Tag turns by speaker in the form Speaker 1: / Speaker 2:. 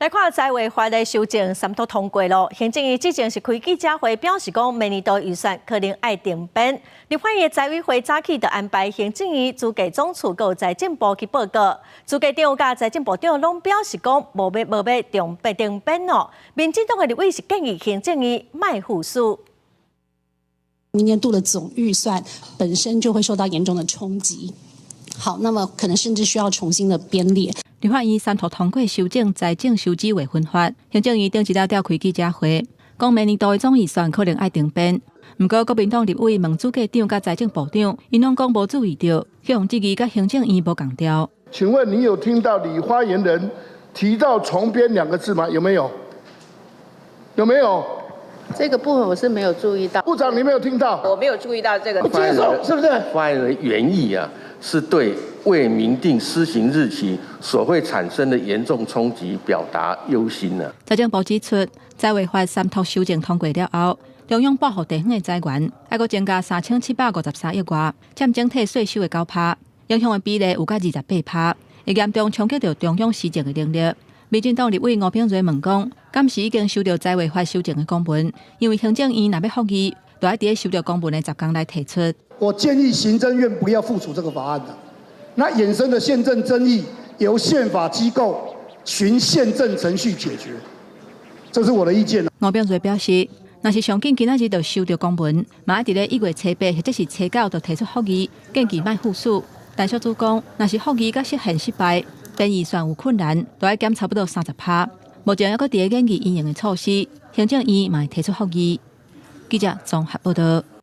Speaker 1: 來看財衛法的修正三讀通過囉，行政院之前是開記者會表示講，明年度預算可能愛重編。立法院財委會早起就安排行政院主計總處佮財政部去報告，主計長佮財政部長攏表示講，無欲重編哦。民進黨的立委是建議行政院莫副署。
Speaker 2: 明年度的總預算本身就會受到嚴重的衝擊。好，那麼可能甚至需要重新的編列。
Speaker 3: 立法院三讀通過修正財政收支劃分法，行政院頂一日召開記者會，講明年度的總預算可能愛重編。毋過國民黨立委問主計長佮財政部長，𪜶攏講無注意著，予質疑佮行政院無仝調。
Speaker 4: 請問你有聽到李發言人提到重編兩個字嗎？有沒有？有沒有？
Speaker 5: 這個部分我是沒有注意到。
Speaker 4: 部長，你沒有聽到？
Speaker 5: 我沒有注意到這個。
Speaker 4: 不接受，是不是？
Speaker 6: 發言人的原意啊，是對未明定施行日期所會產生的嚴重衝擊表達憂心啊。
Speaker 3: 財政部指出，財衛法三讀修正通過了後，中央撥予地方的財源，愛閣增加3753億外，佔整體稅收的9%，影響的比例有甲28%，會嚴重衝擊著中央施政的能力。民進黨立委吳秉叡問講，敢是已經收著財衛法修正的公文？因為行政院若欲覆議，就愛佇咧收著公文的十工內提出。
Speaker 7: 我建議行政院不要副署這個法案的，那衍生的憲政爭議由憲法機構循憲政程序解決，這是我的意見。
Speaker 3: 吳秉叡表示，若是上緊今仔日就收著公文，嘛愛佇咧1月初8或者是初9就提出覆議，建議莫副署。陳淑芷講，若是覆議佮釋憲失敗，編預算有困難，就愛減差不多30%。目前猶閣佇咧研議因應的措施，行政院嘛會提出覆議。記者綜合報導。